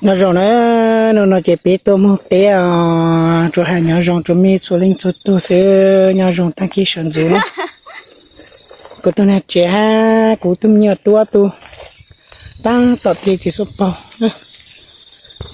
Nyob zoo na, hnub no ces peb tuaj mus teb os, tsuas hais nyob zoo rau mej txhua leej txhua tug xwb, nyob zoo tag kis sawv ntxov na. Kuv tus niam tsev hab kuv tus me nyuam tub ob tug tab tom dle txiv xuab paug,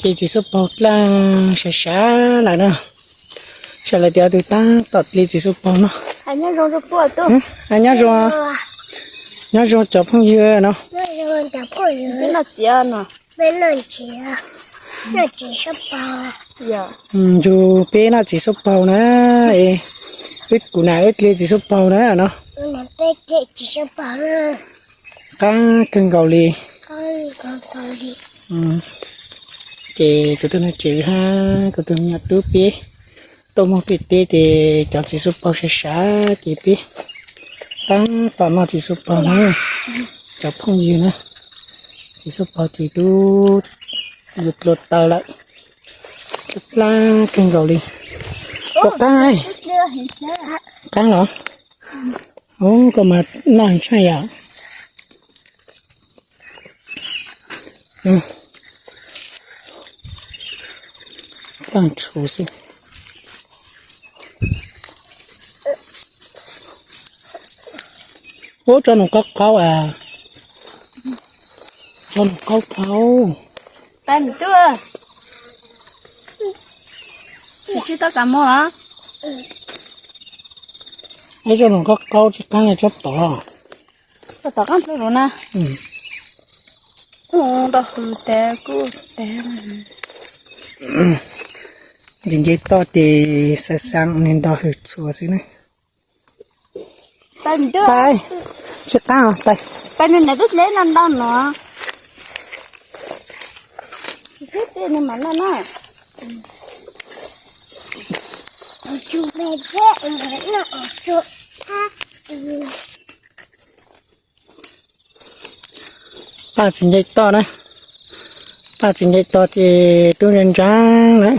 ces txiv xuab paug dlaaj sav sav lawm na. Sav lawm tias ob tug tab tom dle txiv xuab paug no. Nyob zoo, nyob zoo cov phooj ywg no. Ntsug peb noj txiv xuab paug na, wb kuv nam wb dle txiv xuab paug na no. Qaab kawg nkaus li. Ces kuv tus niam tsev hab kuv tus me nyuam tub peb tuaj moog pem teb ces cov txiv xuab paug sav sav ces peb tab tom noj txiv xuab paug na, cov phooj ywg na. Txiv xuab paug ces tub yuav dlua taw lawm, dlaab kawg nkaus li. Koj qaab, qaab los? Ub, koj mas noj tshaj yom. Txaj tshuv xwb. Ub, tso nws qaub qaub as. Tso nws qaub qaub. Pab mus tuaj. Tsis tau kam mus los? Eb, tso nws qaub qaub tsis qaab tsob tod. Tsob tod qaab plhu lawm na. Nrog hws tas kuj tas. Nce nce toj ces xav xav nws nrog hws txhua xwb na. Pab, tsis qaab, pab nws tub dleb no ntau no. Nws mam noj na. Paj txiv ncaim toj na, paj txiv ncaim toj ces tub ntsa ntsa lawm.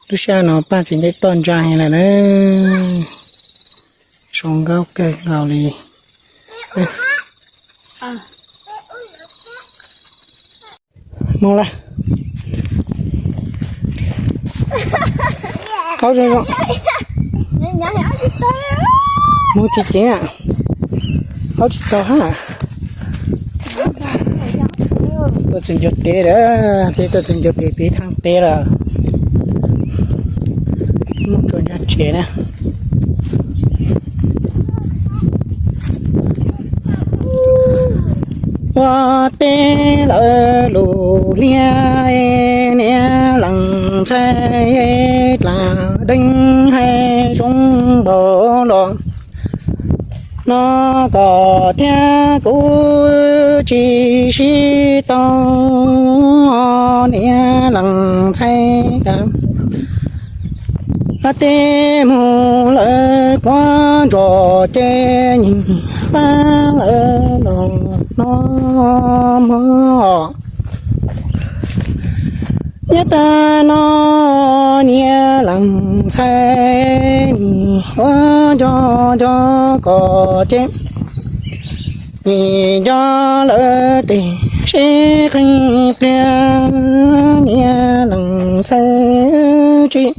Lub sij hawm no paj txiv ncaim toj ntsa heev lawm na, zoo nkauj kawg nkaus li. Mus lawm. Aub zoo zoo. Mus tsis ceev, aub tsis tau hab. Tuaj txug ncua teb lawm, peb tuaj txug ncua peb peb thaaj teb lawm. Mus rua ntsa tsev na. Ua teb lawv lug liab, niam leej ntxhais dlaag deeb hab zoo npaum los. No koj thiab kuv tsis sib tau, niam leej ntxhais dlaag. Teb mus lawm quav ntsos ces nyiag fab lawm los no mog. Nyob tag no niam leej ntxhais, ua nco nco koj ces, nyiag nco lawm tes sib qeej pliag, niam leej ntxhais tsis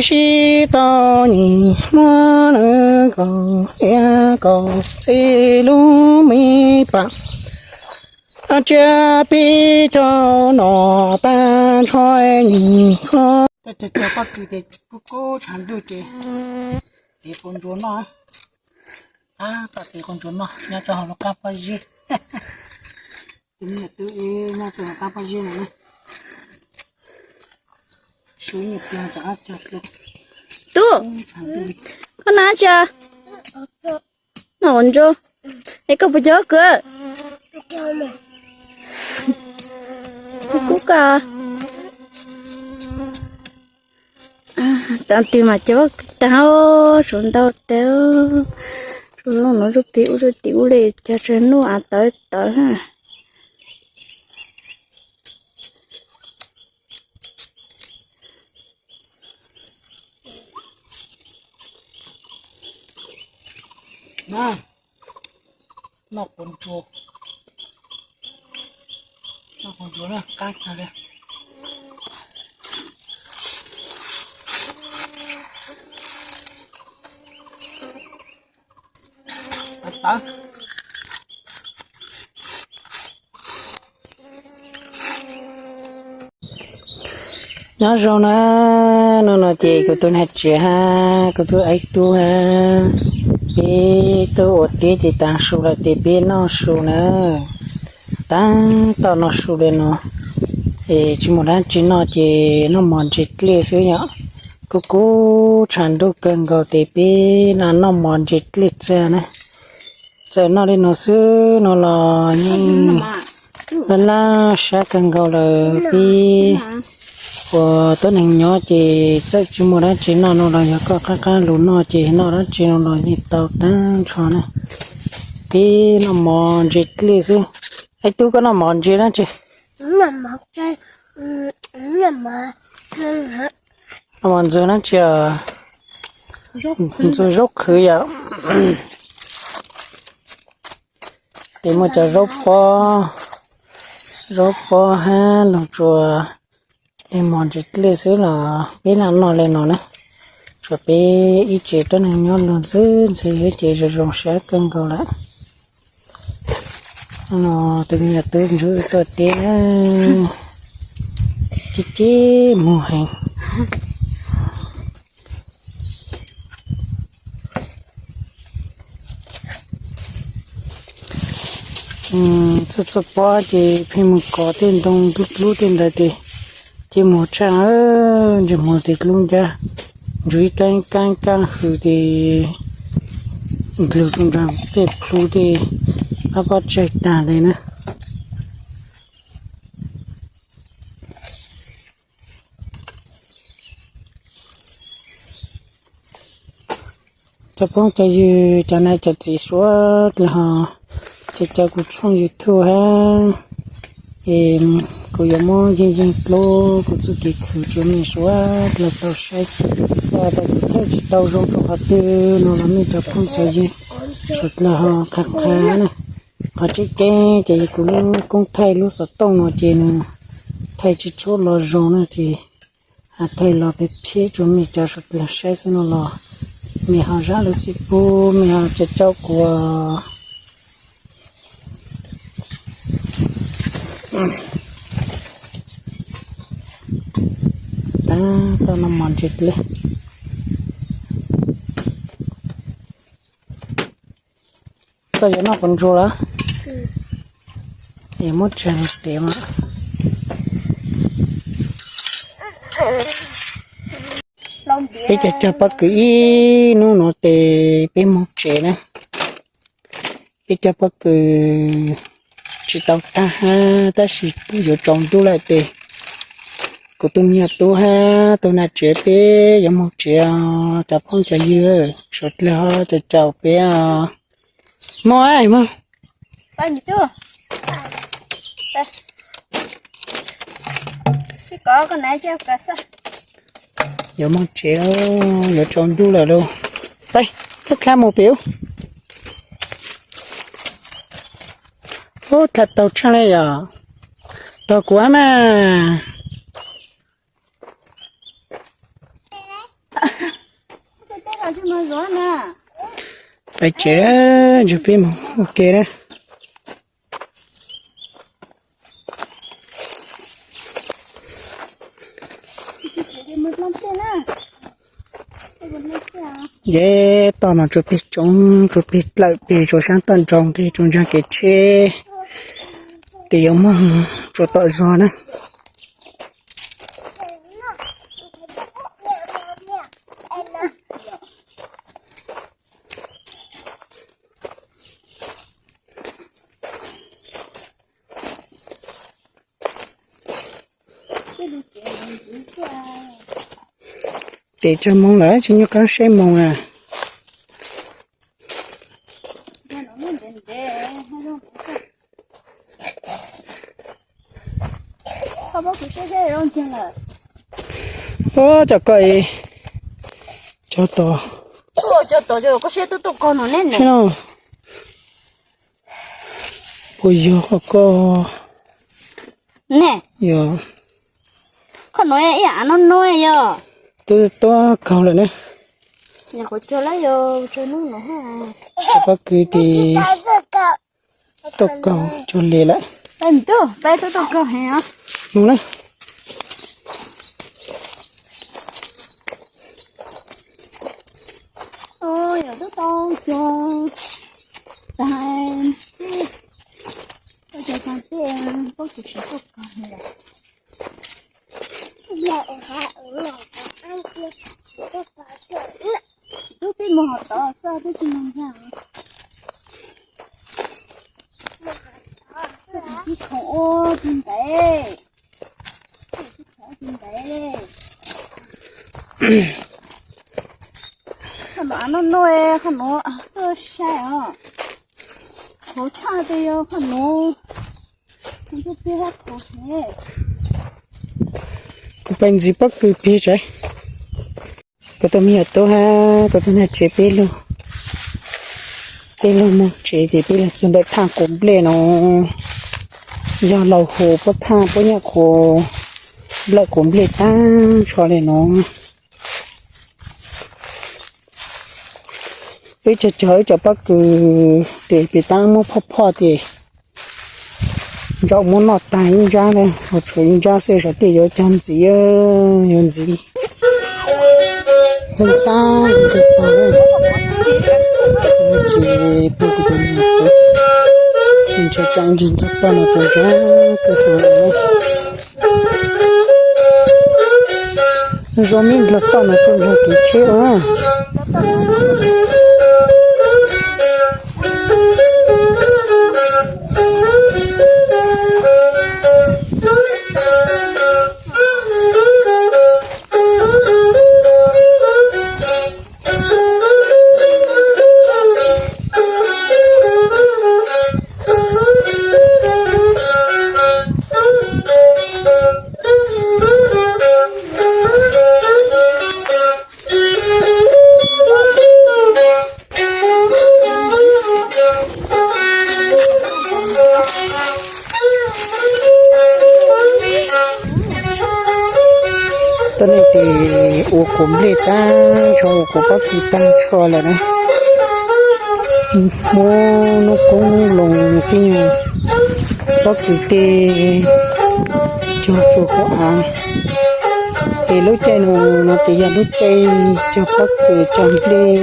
sib tau nyiag, muab lawm koj liab koj txiv lub me pam. Tsiab pib cov nom tag nrho nyiag koj. Cov pob kws ces kub kub tshav ntuj ces, kev qaug ntsuas noj. Tab tom kev qaug ntsuas noj nyob rau hauv lub qab pob zeb. Tus me nyuam tub nyob rau hauv qab pob zeb no na. Sub nyuam tiag rov qab cog dlua. Tub, koj noj tsi? Noj qaug ntsuas. Es koj puas cog kws? Kub kub koj. Tav twg mas cog kws tag, suav ntau tag. Suav looj no zuj pig ub zuj tim ub li, cog tsuag nuj av tawv tawv. Noj qaug ntsuas. Nyob zoo na, no no ces kuv tus niam tsev hab kuv tus ev tub hab, peb tuaj ua teb ces taag su lawm ces peb noj su na. Taag tom noj su le no, es tsis muaj dlaab tsi noj ces noj mov ntses dlej xwb yom. Kuv kuv tshav ntuj kawg nkaus ces peb lam noj mov ntses dlej txag na. Txawm noj li no xwb no los yeej laj laj sab kawg nkaus lawm. Peb ua tuab neeg nyob ces txawm tsis muaj dlaab tsi noj no los yog koj qab qab lug noj ces noj dlaab tsi no los yeej tau taag nrho na. Peb noj mov ntses dlej xwb. Ev tub, koj noj mov ntses dlaab tsi? Noj mov ntxuag dlaab tsi? Ntxuag zaub qhwv yom. Ces muaj cov zaub pob, zaub pob hab luag tsuas, es mov ntses dlej xwb los peb lam noj le no na. Tsuas peb ib tsev tuab neeg nyob luag ntxwb ntxhw xwb ces zoo zoo sab kawg nkaus lawm. No tus me nyuam tub ntsuag tuaj teb, ceb ceb muag heev. Txhua txhua pob ces pheej mus kov tej ntoo dlub dlub tej ntawd ces ceb muag tshaaj, ntsej muag tes dlub ncab, ntsuag ib kaab kaab kaab hws ces ndlwg rua nraag tej plhu tej pab pob tsaig taag le na. Cov phooj cov ywg, cov nais cov txiv suav dlawg ho caum caum kuv tshooj YouTube hab, es kuv yuav muab yeej yeej dlub kuv txuj kev khwv rua mej suav dlawg tau saib. Txawm tas kuv thaij tsis tau zoo rua qhov twg no los mej cov phooj cov ywg suav dlawg ho qha qha na. Qhov tseeb ceeb ces yog kuv lub koob thaij lub xov tooj no ces nws thaij tsis tshua los zoo na ces thaij los phem phem rua mej cov suav dlawg saib xwb no los mej ho zam lub txim pub, mej ho caum caum kuv. Taag tom noj mov ntses dlej. Koj yuav noj quav ntsuag lawm? Es muab tsa tiav mas. Peb cog cog pob kws ib hnub nuav tes peb moog tsev na. Peb cog pob kws tsis tau tag hab tab sis yuav tsaus ntuj lawm tes kuv tus me nyuam tub hab tus nam tsev peb yuav moog tsev os cov phooj cov ywg, suav dlawg ho caum caum peb os. Moog, moog. Yuav moog tsev, yuav tsaus ntuj lawm lauj. Peb, dlha dlha moog pem ub. Ub, dlha tau tshaaj le yom. Tog kuv mas. Peb tsev, ntsug peb moog ua ke na. Yog tog no tsuas plig tsoob tsuas plig dlawm plig rua saab toj nroog tes rua ntsaag kev tsheb tes yuav moog rua tom zog na. Tes tsag moog lawm tsis nyob qaab saib moog a. Ub, cov koj ib, cov tod. Puas yog qhov koj? Ne, yog, qhov nuav ib yam no no yog. Twb tuab kaug lawm na. Nyuam qhuav cog lawm yog, cog hnub no. Cov pob kws tes tuaj kaug cog li lawm. Peb tuaj, peb tuaj tuaj kaug heev os. Mus na. Yog twb tau cog tag, tau cog tag tej pob kws sawv tuaj kaug heev lawm. Tsis tub peb mus hauv tod xwb, twb tsis mus ntag. Tib khoom ua tig ntev, tig ntev. Qhov nuav no no, qhov nuav tuaj sai os. Qhuav tshaj tias yog qhov nuav. Kuv pais ntxiv pob kws peg tsev. Kuv tus me nyuam tub hab kuv tus niam tsev peb lug, peb lug moog tsev ces peb lug txug nplaim thaaj quav nplej no. Yog laus hus puab thaaj puab nyaj qhuav nplawm quav nplej taag nrho le no. Wb cog cog wb cov pob kws tes pis taab muab phoj phoj tes ntsaum muab noj taag ib ntsab na, ho tshuav ib ntsab xwb, saum tej yuav cog ntxiv, yuav ntxiv. Ntxhab ntxhab ntxhab pog, tsis pog kuv tus niam tub, ntshaw tsaa ntsis ntxhab pog no tsaug ntshai kawg. Zoo me ntxhab pog no tsaug ntshai kev tsheb ua. Tuab neeg tes ua quav nplej taag nrho, ua quav pob kws taag nrho lawm na. Muab nub qoob loo tib nyuag pob kws tej cog tsua huv av. Ces lub caij no no ces yog lub caij cog pob kws cog nplej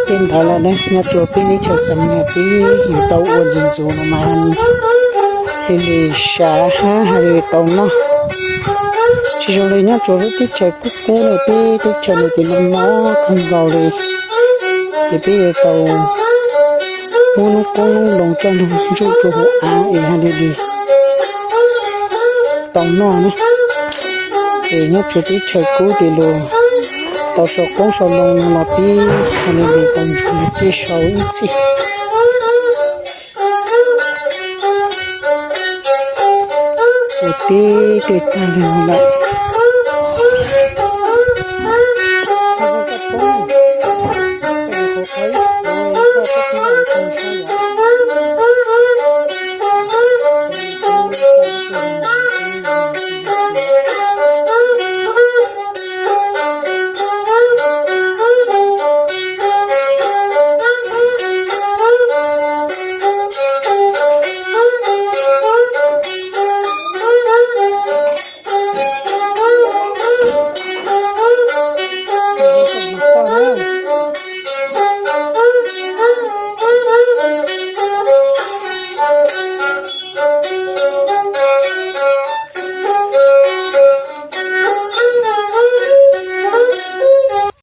tej ntawd lawm na. Nyob rua peb teb chaws Xam Nuas peb yuav tau ua ntxuv ntxuv no mas li li sav hab hais li tau noj. Tsis zoo li nyob rua lub teb chaws kub kub no, peb teb chaws no ces noj noj kawg nkaus li. Ces peb yuav tau muab nub qoob loo coj lug ntsuj tsua huv av es hais li li tau noj na. Ces nyob rua teb chaws kub ces lug tau sau qoob sau loo no los peb hais li li tau ntsuj tej sau ib txhij. Ua teb tej tag li lawm.